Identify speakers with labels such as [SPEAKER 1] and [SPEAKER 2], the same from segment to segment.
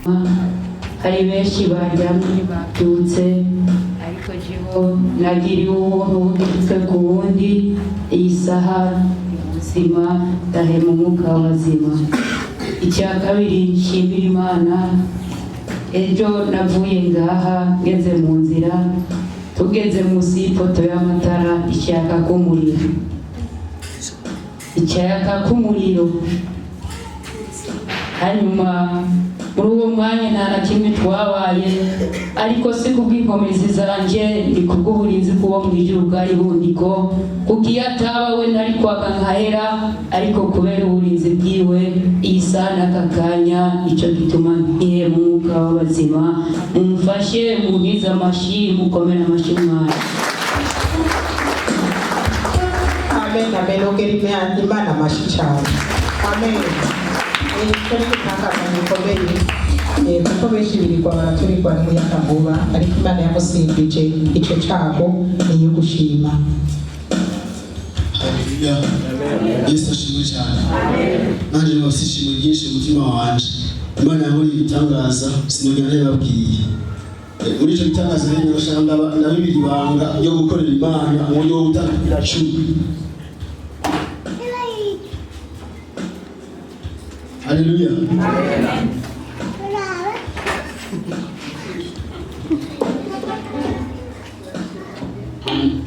[SPEAKER 1] Hari benshi baryamye babyutse, ariko jewe nagiriwe ubuntu bugeretswe ku bundi. Iyi saha ubuzima, ndahema umwuka w'abazima. Icya kabiri nshimira Imana, ejo navuye ngaha ngeze mu nzira, tugeze munsi y'ipoto y'amatara, icyaka k'umuriro, icyaka k'umuriro. Hanyuma muri uwo mwanya nta na kimwe twabaye, ariko si kubw'inkomezi zanje, ni kubw'uburinzi bw'uwo mu ijuru bwari bundiko, kuko iyo ataba we nari kwaka nkahera, ariko kubera uburinzi bwiwe iyi saha n'aka kanya, nicyo gituma nkihema umwuka w'abazima. Mumfashe munkize amashi, mukomere amashi mwana.
[SPEAKER 2] Amen, amen. Ongera Imana amashi cyane. Amen. Icyo ni igitangaza gikomeye, kuko benshi birirwa baraturirwa n'umuyagankuba, ariko Imana yamusimbije icyo cyago, ni iyo gushima.
[SPEAKER 3] Haleluya! Yesu ashimwe cyane. Nanjye bafite ishimwe ryinshi mu mutima wanje. Imana yankoreye ibitangaza, sinongera ntibabwiye. Muri icyo gitangaza rero ndashaka ndabibira ibanga ryo gukorera Imana mu buryo bwo gutanga 10. Haleluya!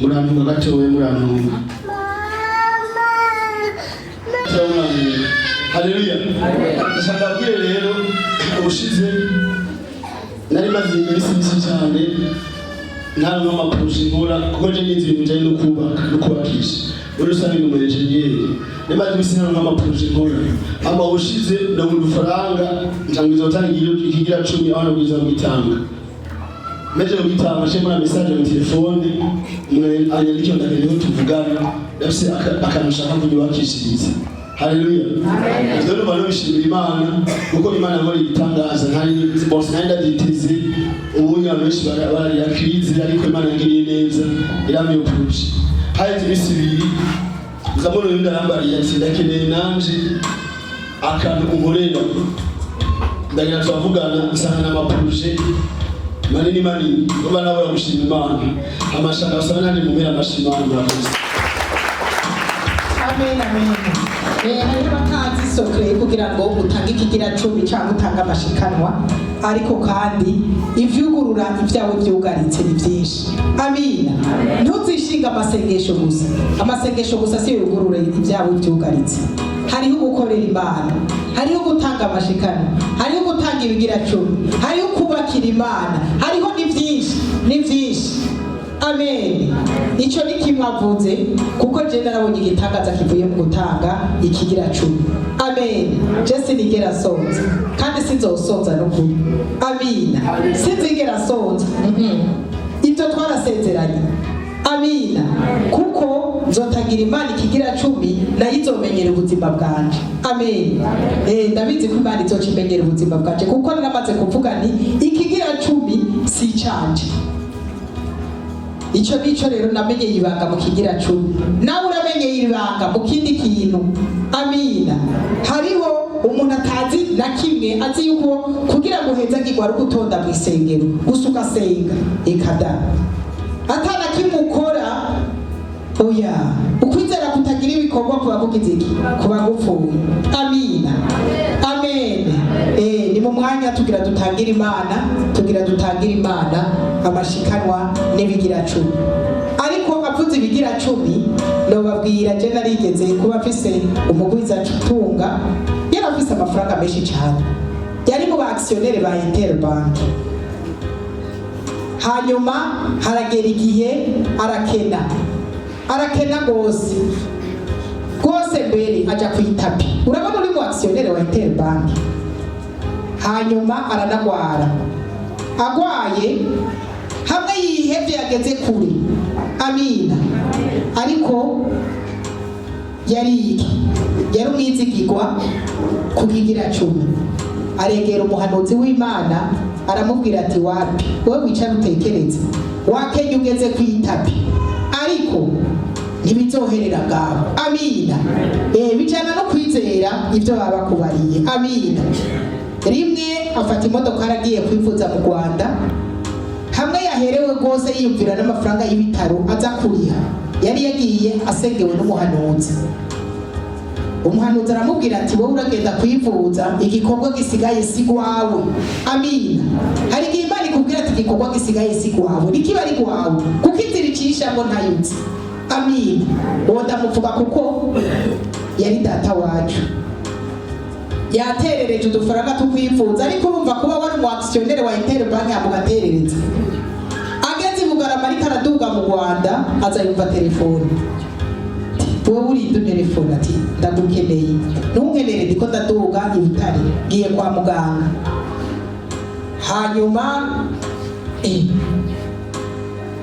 [SPEAKER 3] Murantunga gatoya, murantunga. Turabona. Haleluya! Ndashaka ndabwire rero, ubushize nari maze iminsi myinshi cyane nta ama projets nkora, kuko je nize ibintu bijanye no kubaka no kubakisha muri rusange, ni umu ingénieur. Nari maze iminsi nta ama projets nkora. Hama ubushize ndagura udufaranga, ncangwiza gutanga ikigira 10, aho nabwiza kugitanga. Meje kugitanga, nce mbona message mu telefone, umuntu anyandikiye, ndakeneye ko tuvugana, ndafise akantu nshaka kunyubakishiriza. Haleluya! Rero numva nobishimira Imana, kuko Imana nkora igitangaza ntari bose nari ndabyiteze. Ubundi abantu benshi bararira crise, ariko Imana yangiriye neza, irampa iyo projet. Haheze iminsi 2, nzamubona uyu arambariye ati: "Ndakeneye nanje akantu unkorera." Ndagira turavugana, nsanga n'ama projets manini manini. Urumva nawe gushima Imana, amashaka basaba nandi mumera amashimana. Murakoze.
[SPEAKER 2] Amen, amen. Hariho abatazi secret kugira ngo utange ikigira 10 cyangwa utange amashikanwa, ariko kandi ivyugurura ibyawe vyugaritse ni byinshi. Amina. Ntuzishinga amasengesho gusa. Amasengesho gusa si yugurura ibyawe vyugaritse. Hariho gukorera Imana, hariho gutanga amashikanwa, hariho gutanga ibigira 10, hariho kubakira Imana, hariho ni byinshi, ni byinshi. Amen. Icyo ni kimwe avuze, kuko je narabonye igitangaza kivuye mu gutanga ikigira 10. Amen. Je sinigera sonza kandi sinzosonza n'ukuri. Amina. Sinzigera sonza. Ibyo twarasezeranye. Amina. Kuko nzotagira Imana ikigira 10, nayo izomenyera ubuzima bwanje. Amen. Ndabizi ko Imana izoca imenyera ubuzima bwanje, kuko naramaze kuvuga nti ikigira 10 si icanje. Icyo nicyo rero namenyeye ibanga mu kigira 10. Nawe uramenyeye ibanga mu kindi kintu. Amina. Hariho umuntu atazi na kimwe, azi yuko kugira ngo uhezagirwe ari ugutonda mu isengero gusa ugasenga ekada, ata na kimwe ukora. Oya, ukwizera kutagira ibikorwa kuba kugize iki? Kuba gupfuye. Amina, amen. Ni mu mwanya tugira dutangire Imana, tugira dutangire Imana amashikanwa n'ibigira 10. Ariko avuze ibigira 10, nobabwira, je narigeze kuba mfise umugwizatunga yari afise amafaranga menshi cyane, yari mu ba actionnaire ba Interbank. Hanyuma haragera igihe arakena, arakena rwose rwose, mbere aja ku itapi. Urabona, uri mu actionnaire wa Interbank. Hanyuma aranagwara. Agwaye hamwe yihevye, yageze kure. Amina. Ariko yari iki? Yari umwizigirwa ku kigira 10. Aregera umuhanuzi w'Imana, aramubwira ati: "Wapi, wowe wicara utekereze, wakenye ugeze ku itapi, ariko ntibizoherera ngaho." Amina. Bijana no kwizera ibyo baba bakubariye. Amina. Rimwe afata imodoka aragiye kwivuza mu Rwanda, hamwe yaherewe rwose, yiyumvira n'amafaranga y'ibitaro aza kuriha. Yari yagiye asengewe n'umuhanuzi. Umuhanuzi aramubwira ati: "Wowe uragenda kwivuza, igikorwa gisigaye si gwawe." Amina. Hari igihe Imana ikubwira ati: "Igikorwa gisigaye si gwawe," nikiba ari gwawe, kuko inzira icishamo ntayuzi. Amina. Uwo ndamuvuga kuko yari data wacu. Yaterereje udufaranga tukwivuza, ariko urumva kuba wari umu actionnaire wa Interbank yamugaterereza. Ageze i Bugarama, ariko araduga mu Rwanda, aza yumva telefone: "Wowe urinda unterefone?" Ati: "Ndagukeneye." "Ntunkenere, ndiko ndaduga i Butare, ngiye kwa muganga." Hanyuma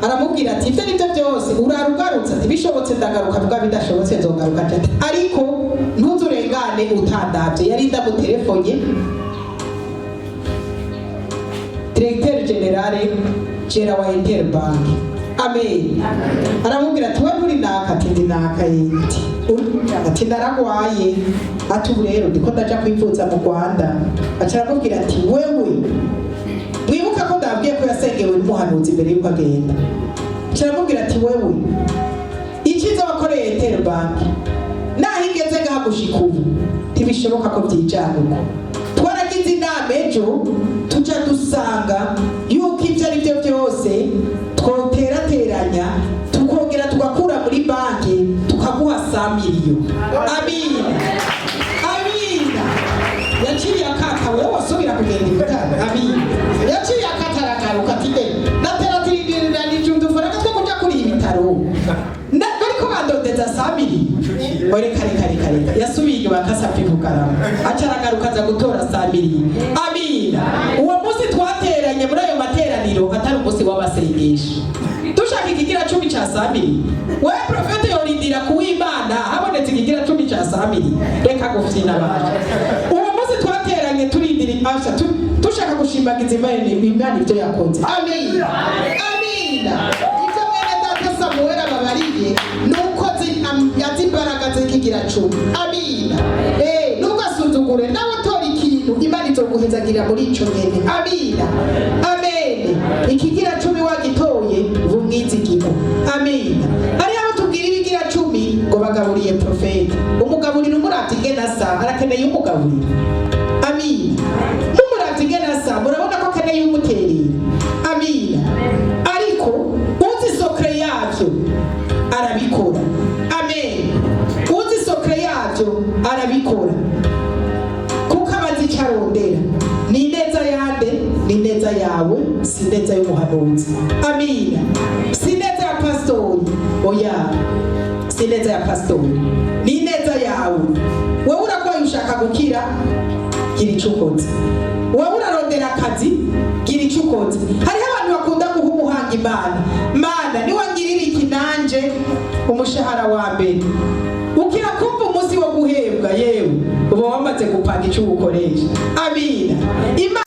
[SPEAKER 2] aramubwira ati: "Ibyo ni byo byose, urara ugarutse?" Ati: "Bishobotse ndagaruka, vuga bidashobotse nzogaruka." Ati: "Ariko ntuzurengane utandavye." Yari ndamutelefone, directeur général gera wa Interbank. Amen. Aramubwira ati: "We nturi naka?" Ati: "Ndi naka." Ati: "Ati naragwaye." Ati: "Ubu rero ndiko ndaja kwivuza mu Rwanda." Aca aramubwira ati: "Wewe mwibuka ko ndabwiye ko yasengewe n'umuhanuzi imbere yuko agenda?" Aca aramubwira ati: "Wewe, icyiza wakoreye Interbank, naho igeze ngaha gushika ubu, ntibishoboka ko byijana uko. Twaragize inama ejo, tuca dusanga yuko ibyo ari byo byose twoterateranya, tukongera tugakura muri banki, tukaguha 100 miliyo." Amina, amina. Yaciye akata: "Wewe wasubira kugenda ibitaro?" Amina. Yaciye akata, aragaruka ati: "Eh, nateratirindiriranije udufaranga two kuja kuri ibi bitaro, bariko bandondeza 100 miliyo. Reka, reka, reka, reka." Yasubiye inyuma akasapfa Bugarama, aca aragaruka, aza gutora 100 miliyo. Amina. Uwo munsi twateranye muri ayo materaniro atari umunsi w'amasengesho, dushaka ikigira cumi ca 100 miliyo. Wewe profete yorindira kuw'Imana habonetse ikigira cumi ca 100 miliyo? Reka gufyina abantu. Uwo munsi twateranye turindira asha dushaka gushimagiza Imana, Imana ibyo yakoze. Amina, amina. Ibyo mwene data Samuel ababariye ni uko azi imbaraga z'ikigira cumi. Amina. Ntugasuzugure nawe utora ikintu, Imana izoguhezagirira muri ico nyene. Amina, amen. Ikigira cumi wagitoye, uba umwizigirwa. Amina. Hariho abo tubwira ibigira cumi ngo bagaburiye profete. Umugaburira umuravye ingene asa, arakeneye umugaburira. Amina. Mumuravye ingene asa, murabona ko akeneye umuterera. Amina. Ariko uzi secret yavyo arabikora. Amen. Uzi secret yavyo arabikora, kuko aba azi icyo arondera. Ni ineza yande? Ni ineza yawe, si ineza y'umuhanuzi. Amina. Si ineza ya pasitori, oya, si ineza ya pasitori, ni ineza yawe. Wowe urarwaye, ushaka gukira, gira icyo ukoze. Wowe urarondera akazi, gira icyo ukoze. Hariho abantu bakunda guha umuhanga Imana: "Mana, niwangirira iki nanje umushahara wa mbere." Ukira kumva umunsi wo guhembwa, yewe uba wamaze gupanga icyo uwukoresha. Amina. Imana.